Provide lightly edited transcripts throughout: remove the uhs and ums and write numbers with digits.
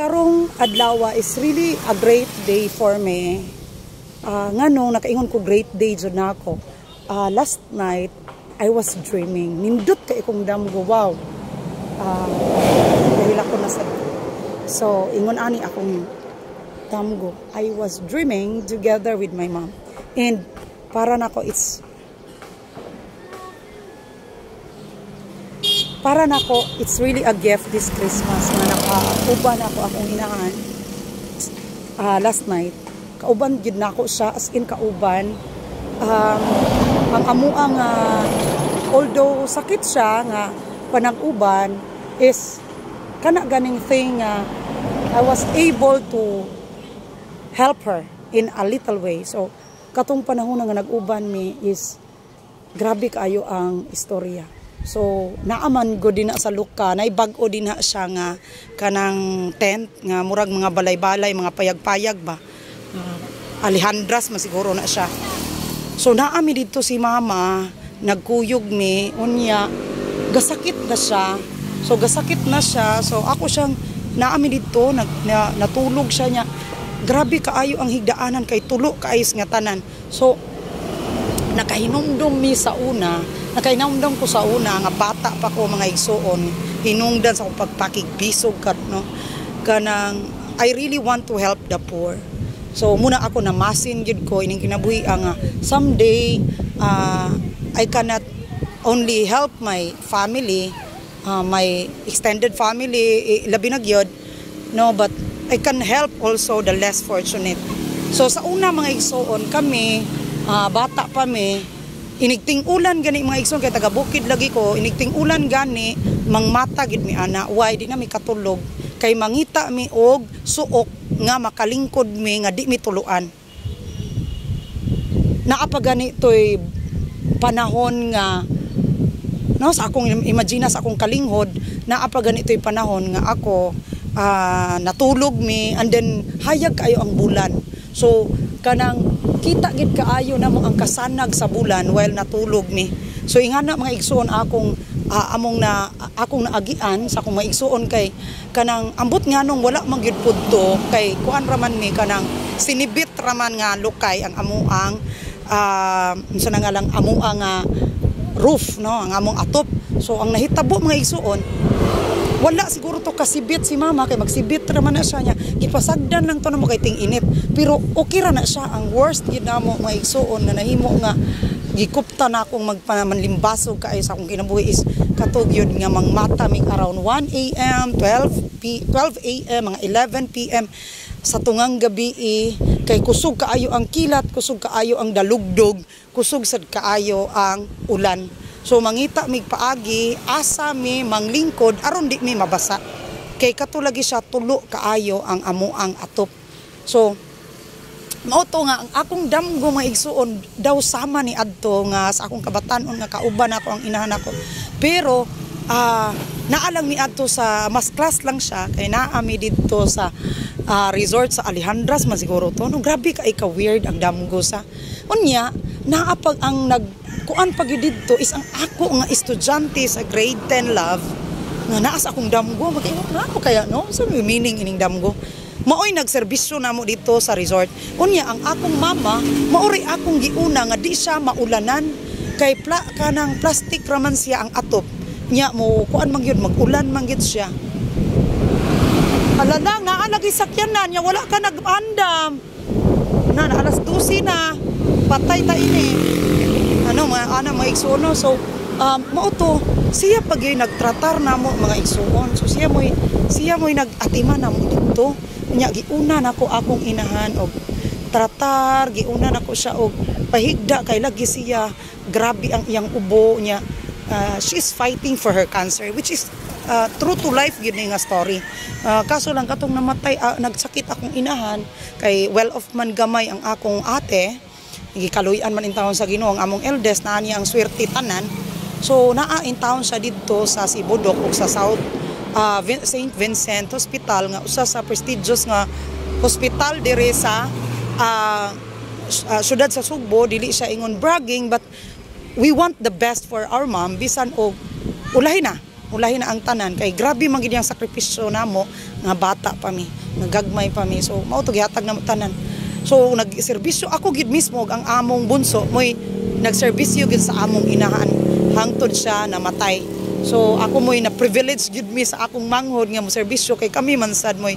Karong adlaw is really a great day for me. Nganong nakaingon ko great day jud nako? Last night I was dreaming. Nindot kay akong damgo. Wow. Dahil ako nasa. So, ingon ani akong damgo. I was dreaming together with my mom. And para nako it's really a gift this Christmas nga nakauban ako akong inahan last night. Kauban gid nako siya, as in kauban. Ang amua nga although sakit siya nga panag-uban is kana ganing thing nga I was able to help her in a little way. So katong panahon nga nag-uban mi is grabe kaayo ang istorya. So, naaman go din na sa luka, nay bag-o din na siya nga kanang tent nga murag mga balay-balay, mga payag-payag ba. Alejandras masiguro na siya. So naami dito si mama, nagkuyog mi, unya gasakit na siya. So gasakit na siya. So ako siyang naami dito, natulog siya niya. Grabe kaayo ang higdaanan kay tulo kaayo nga tanan. So nakahinumdum mi sa una, nakahinumdum ko sa una nga bata pa ko, mga igsuon, hinungdan sa akong pagpakigbisog kat no, kanang I really want to help the poor. So muna ako namasin gyud ko ining kinabuhi nga someday I cannot only help my family, my extended family, eh, labi na gyud no, but I can help also the less fortunate. So sa una, mga igsuon, kami bata pa mi, inigting ulan gani, mga igsoon, kay taga bukid lagi ko, inigting ulan gani mangmata gid mi ana. Why? Di na mi katulog kay mangita mi og suok nga makalingkod mi nga di mi tuluan. Naa pa gani toy panahon nga no, sa akong imagine, sa akong kalinghod, naa pa ganito'y panahon nga ako natulog mi and then hayag kaayo ang bulan. So kanang kita gid kaayo namo ang kasanag sa bulan while natulog mi. So ingana, mga igsuon, akong among na akong naagian sa akong mga igsuon kay kanang ambot nganong wala man gyud pud to, kay kuan raman mi, kanang sinibit raman nga lukay ang amuang unsa na nga lang, amuang nga roof no, ang among atop. So ang nahitabo, mga igsuon, wala siguro to kasibit si mama kay magsibit raman na siya niya, gipasagdan lang to namo kay ting init, pero okay ra na siya. Ang worst gyud namo, mga igsuon, nga nahimo nga gikupta na akong magpanamanlimbasog kaayo sa akong kinabuhi is katog yun nga mangmata mig around 1 a.m., 12 a.m., mga 11 p.m. sa tungang gabi eh, kay kusog kaayo ang kilat, kusog kaayo ang dalugdog, kusog sad kaayo ang ulan. So mangita mig paagi asa mi manglingkod aron di mi mabasa. Kay kato lagi siya, tulo kaayo ang amuang atop. So mao to nga ang akong damgo, mga igsuon, daw sama ni adto nga sa akong kabatanon nga kauban ako ang inahan ako. Pero naalang mi adto sa mas class lang siya kay naa mi didto sa resort sa Alejandras man siguro to no. Grabe ka ka weird ang damgo sa unya. Naa pag ang nag kuan pag didto is ang ako nga estudyante sa grade 10 love nga naa sa akong damgo. Makaingon na ako kaya no sa so, meaning ining damgo maoy nagserbisyo namo dito sa resort. Unya ang akong mama maori akong giuna nga di siya maulanan kay kanang plastic raman siya ang atop nya, mo kuan man gyud, mag-ulan man gyud siya. Hala lang, naa lagi sakyanan nya wala ka nag-andam na, na alas 12 na, patay ta ini ano mga ana, mga igsuon. So mao to siya pag yun nagtratar namo, mga igsuon. So siya mo'y nag-atiman namo dito nya. Giuna nako akong inahan og tratar, giuna nako siya og pahigda kay lagi siya grabe ang iyang ubo niya. She is fighting for her cancer, which is true to life gyud ni nga story. Kaso lang katong namatay, nagsakit akong inahan, kay well off man gamay ang akong ate, gikaluy-an man intawon sa Ginoo ang among eldest na niya ang swerte tanan. So naa in town siya didto sa Sibudok ug sa South St. Vincent Hospital nga usa sa prestigious nga hospital dire sa syudad sa Sugbo. Dili siya ingon bragging, but we want the best for our mom bisan og ulahi na. Ulahi na ang tanan kay grabe man gid ang sakripisyo namo nga bata pa mi, nga gagmay pa mi. So mao to, gihatag namo tanan. So nagserbisyo ako gid mismo, ang among bunso mo'y nagserbisyo gid sa among inahan hangtod siya namatay. So ako mo'y na privilege gid mi sa akong manghod nga mo serbisyo kay kami man sad mo'y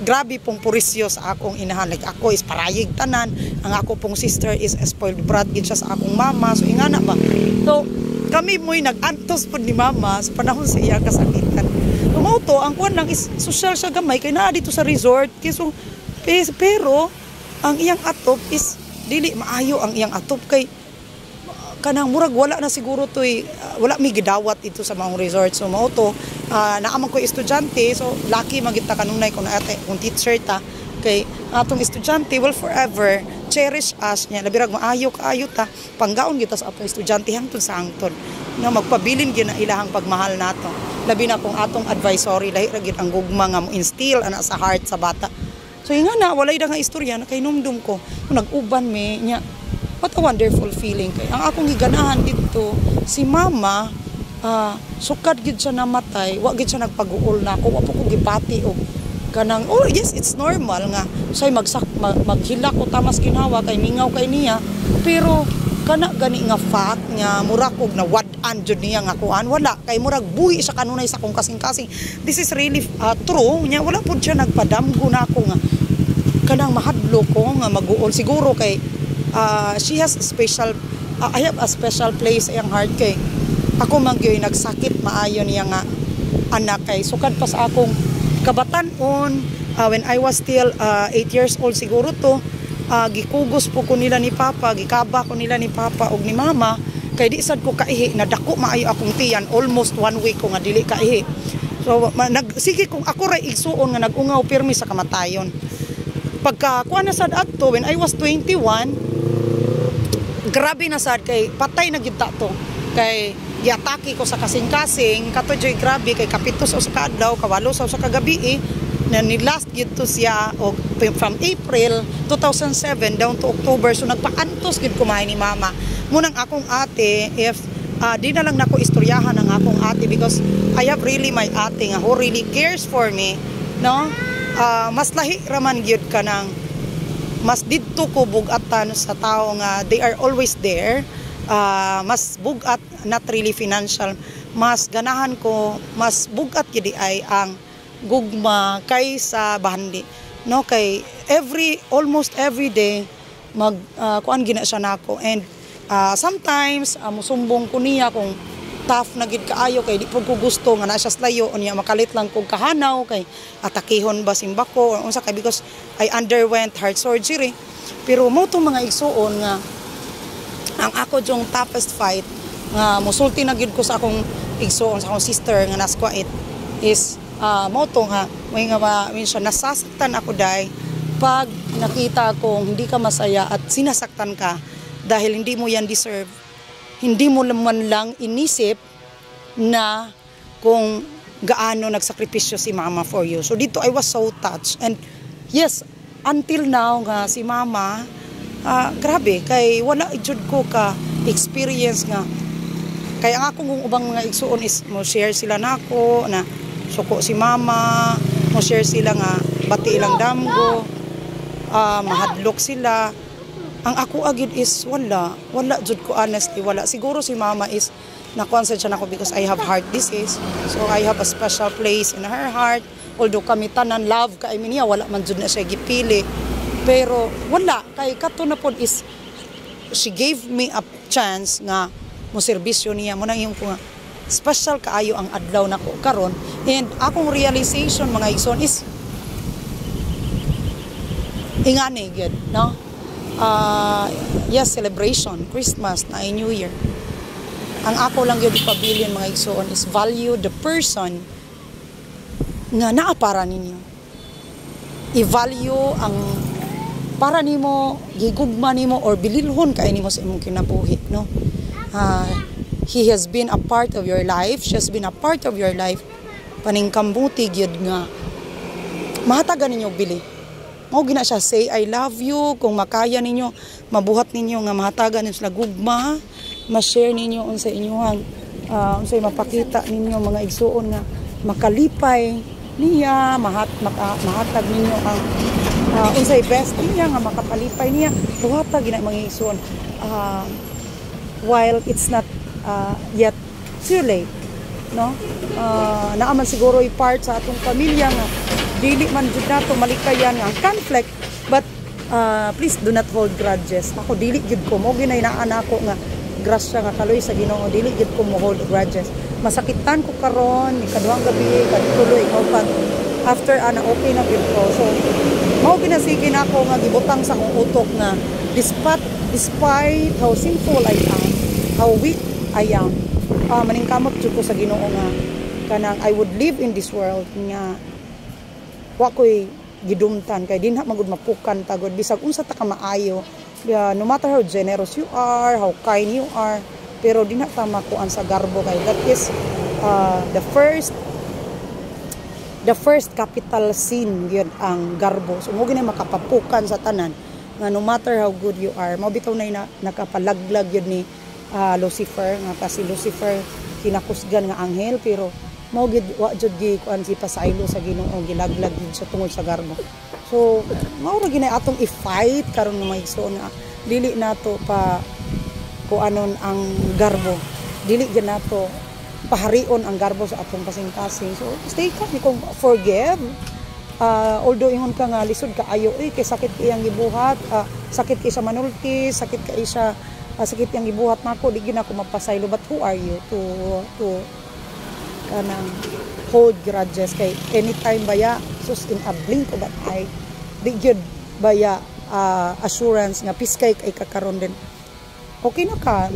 grabe pong purisyo sa akong inahan. Like ako is parayig tanan, ang ako pong sister is a spoiled brat gid siya sa akong mama. So ingana ba. So kami mo'y nag-antos pod ni mama sa panahon sa iya kasakitan. So mao to, ang kuan lang is social siya gamay kay naa dito sa resort. Kay so, pero ang iyang atop is dili maayo ang iyang atop kay kanang murag wala na siguro toy wala mi gidawat dito sa maong resort. So mao to, naa man ko estudyante, so lucky man gid ta kanunay kung ate kung teacher ta kay atong estudyante will forever cherish us niya, labi rag maayo kaayo ta, panggaon kita sa atong estudyante hangtod sa hangtod nga magpabilin gyud na ilahang pagmahal nato, labi na kung atong advisory, lahi ra gyud ang gugma nga mo instill ana sa heart sa bata. So yung nga na walay da nga istorya na kay numdum ko kung nag-uban mi niya. What a wonderful feeling kay ang akong giganahan dito si mama, sukad gid siya namatay, wa gid siya nagpag-uol na ako, wa po ko gibati og kanang, oh yes, it's normal nga say magsak maghilak ko tamas ginhawa kay mingaw kay niya. Pero kana gani nga fact nga mura kog na wad-an jud niya nga kuan, wala, kay murag buhi siya kanunay sa akong kasing-kasing. This is really true nya wala pud siya nagpadamgo na ako nga kanang mahadlo ko nga maguol. Siguro kay she has a special I have a special place sa iyang heart kay ako man gyud nagsakit maayo niya nga anak, kay sukad pa sa akong kabatan-on, when I was still 8 years old siguro to, gikugos po ko nila ni Papa, gikaba ko nila ni Papa og ni Mama kay di sad ko kaihi, nadako maayo akong tiyan, almost one week ko nga dili kaihi. So nag sige kung ako ra igsuon nga nag-ungaw pirmi sa kamatayon. Pagka kuha na sad adto when I was 21, grabe na sad kay patay na gyud ta to kay giatake ko sa kasing-kasing kato joy. Grabe kay kapito sa usa ka adlaw, kawalo sa usa ka gabi eh, na ni last gyud to siya og from April 2007 down to October. So nagpaantos gyud kumain ni mama munang akong ate. If di na lang nako istoryahan ang akong ate because I have really my ate nga who really cares for me, no? Mas lahi raman gyud ka ng mas didto ko bugatan sa tao nga they are always there. Mas bugat, not really financial, mas ganahan ko, mas bugat gid ay ang gugma kaysa bahandi, no? Kay every almost every day mag kuan gina siya nako and sometimes musumbong ko niya kung tough na gid kaayo kay di pud ko gusto nga na siya layo unya makalit lang kog kahanaw kay atakihon ba simba ko or unsa kay because I underwent heart surgery. Pero mo tong mga igsuon nga ang ako jong toughest fight nga musulti na gid ko sa akong igsuon, sa akong sister nga nas Kuwait is mo to nga may nga ba minsan nasasaktan ako dai pag nakita kong hindi ka masaya at sinasaktan ka dahil hindi mo yan deserve, hindi mo man lang inisip na kung gaano nagsakripisyo si mama for you. So dito I was so touched. And yes, until now nga si mama, grabe kay wala jud ko ka experience nga kaya ang akong ubang mga igsuon is mo share sila nako na suko si mama, mo share sila nga bati ilang damgo, mahadlok sila. Ang ako agid is wala, wala jud ko, honestly wala. Siguro si mama is nakuan sa siya nako because I have heart disease. So I have a special place in her heart. Although kami tanan love kay mi niya, wala man jud na siya gipili. Pero wala kay kato na pod is she gave me a chance nga mo serbisyo niya mo nang yung ko nga special kaayo ang adlaw nako karon. And akong realization, mga igsoon, is ingani gyud, no? Yes, celebration Christmas na New Year, ang ako lang gyud ipabilin, mga igsoon, is value the person nga naa para ninyo. I-value ang para nimo, gigugma nimo or bililhon kay nimo sa imong kinabuhi, no? He has been a part of your life, she has been a part of your life. Paningkamuti gyud nga mahatagan ninyo og bili. Mao gina siya, say "I love you" kung makaya ninyo, mabuhat ninyo nga mahatagan ninyo sila gugma, ma-share ninyo unsa inyong Unsay mapakita ninyo, mga igsuon, nga makalipay niya, mahatag ninyo ang unsay best niya nga makapalipay niya, buhata gina, mga igsuon, while it's not yet too late, no? Naa man siguro part sa atong pamilya nga dili man jud nato malikayan nga ang conflict, but please do not hold grudges. Ako, dili jud ko mo ginay naa nako nga grasya nga kaloy sa Ginoo, dili jud ko mo hold grudges. Masakitan ko karon, ikaduhang gabi, ikatulo, ikapat, after ana okay na gyud ko. So mao ginasige nako nga gibutang sa akong utok nga despite how sinful I am, how weak I am, maningkamot jud ko sa Ginoo nga kanang I would live in this world nga wa ko'y gidumtan, kay dinha magud mapukan tagod bisag unsa ta ka maayo. Yeah, no matter how generous you are, how kind you are, pero dinha ta makuan sa garbo, kay that is the first capital sin gyud ang garbo. So mo gina makapapukan sa tanan nga no matter how good you are, mao bitaw na nakapalaglag yun ni Lucifer, nga kasi Lucifer kinakusgan nga anghel, pero mao gid wa jud gi kuan si pasaylo sa Ginoo, gilaglag gid sa tungod sa garbo. So mao ra ginay atong i-fight karon nga, mga igsoon, nga dili nato pa kuanon ang garbo, dili gyud nato paharion ang garbo sa atong kasing-kasing. So stay calm kung forgive, although ingon ka nga lisod kaayo eh, kay sakit kay iyang gibuhat, sakit kay sa manulti, sakit kay siya, sakit iyang gibuhat nako, di gyud ako mapasaylo, but who are you to kanang hold grudges? Kay anytime baya, sus, in a blink of an eye, di gyud baya assurance nga piskay kay kakaron din okay na ka,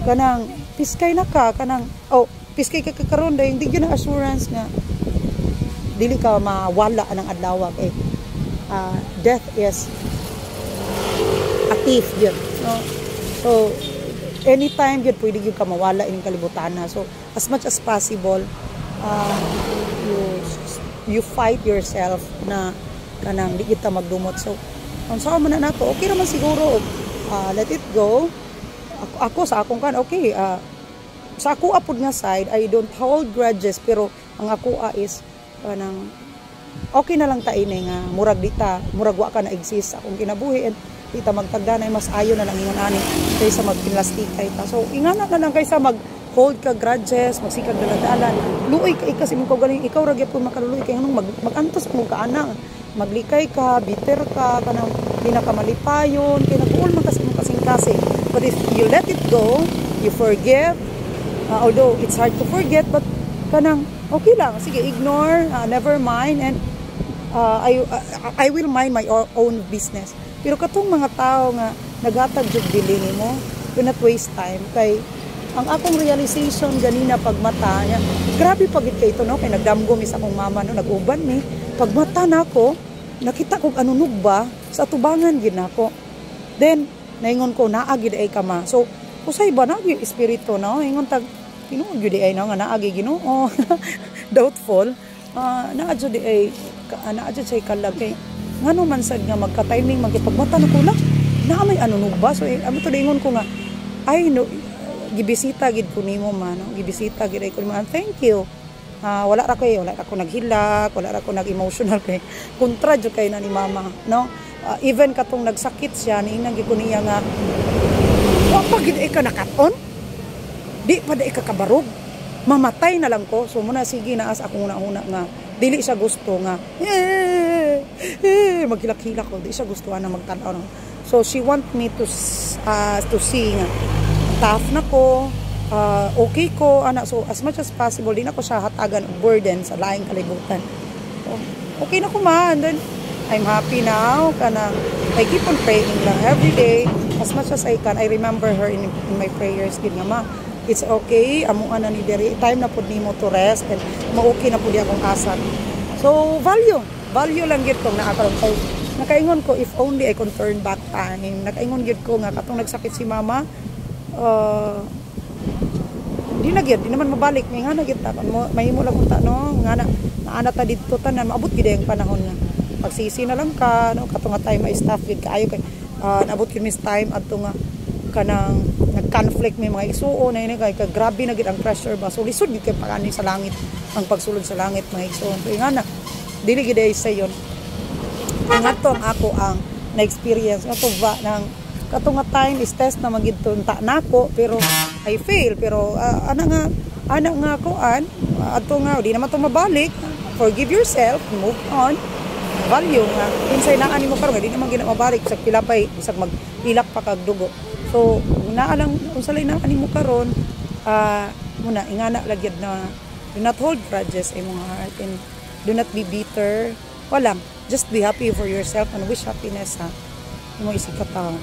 kanang piskay na ka, kanang oh, piskay ka kakaron dahil hindi gyud na assurance nga dili ka mawala ng adlaw, kay death is a thief gyud, no? So anytime gyud pwede gyud ka mawala ining kalibutan na. So as much as possible, you fight yourself na kanang di kita magdumot. So unsa man na nato, okay raman siguro, let it go. Ako sa akong kan, okay, sa ako apod nga side, I don't hold grudges, pero ang ako is kanang okay na lang ta ini nga murag dita, murag wa ka na exist sa akong kinabuhi and di ta magtagdanay. Mas ayo na lang ingon ani kaysa magpinlastikay ta. So ingana na lang kaysa mag hold ka grudges, magsikag daladalan. Luoy ka kasi imong kaugalingon, ikaw ra gyapon makaluoy, kay nganong mag-antos mo ka ana, maglikay ka, bitter ka, kanang di na ka malipayon kay naguol man kasi imong kasing-kasing. But if you let it go, you forgive, although it's hard to forget, but kanang okay lang, sige, ignore, never mind, and I will mind my own business. Pero katong mga tao nga naghatag jud dili nimo, do not waste time, kay ang akong realization ganina pagmata niya, grabe pagit kay ito, no, kay nagdamgo mi sa akong mama, no, nag-uban mi. Pagmata nako, nakita kog anunog ba sa atubangan gid nako. Then naingon ko, naa gid ay kama. So usay ba na gyud espiritu, no? Ingon tag tinuod gyud ay no nga naa gyud Ginoo. Doubtful, naa jud ay naa jud say kalag, kay ngano man sad nga magka-timing magkipagmata na ko lang naa may anunog ba. So eh, amo to ingon ko nga ay no, gibisita gid ko nimo ma, no? Gibisita gid ay ko nimo. Thank you. Wala ra ko eh, wala ra ko naghilak, wala ra ko nag-emotional, kay kontra jud kay na ni mama, no? Even katong nagsakit siya, niingnan gid ko niya nga wa pa gid ay ka nakaton, di pa di ka kabarog, mamatay na lang ko. So muna sige na as akong una-una nga dili siya gusto nga eh, eh, maghilak-hilak ko, di siya gusto na magtan-aw. So she want me to see nga tough na ko, okay ko ana. So as much as possible, di na ko siya hatagan og burden sa laing kalibutan. So, okay na ko man. Then I'm happy now, kana I keep on praying lang every day as much as I can. I remember her in my prayers gid nga, "Ma, it's okay, amo na ni diri, time na pud nimo to rest and ma-okay na pud akong asat." So value value lang gid kong naa karon, kay nakaingon ko, if only I can turn back time. Nakaingon gid ko nga katong nagsakit si mama, di na gyud, di naman mabalik. May nga na gyud ta mahimo lang unta, no, nga na naana ta didto tanan, maabot gyud ang panahon nga pagsisi na lang ka, no? Kato nga time ay staff gid kaayo, kay naabot gyud mis time adto nga kanang nag Nag-conflict may mga igsuon na ini kay ka grabe na gid ang pressure ba. So lisod gid kay pag sa langit, ang pagsulod sa langit, mga igsuon. So nga na dili gid ay sayon. Ang ato ang ako ang na-experience ato ba nang kato nga time is test na magid ta nako, pero I fail. Pero ana nga kuan adto nga di naman to mabalik. Forgive yourself, move on, value nga kinsay naa nimo karon di naman gina mabalik sa pila pay bisag mag-ilak pa kag dugo. So naa lang unsa lay naa nimo karon, muna ingana lagyad na do not hold grudges sa imong heart and do not be bitter. Wala, just be happy for yourself and wish happiness sa imong isig ka tawo.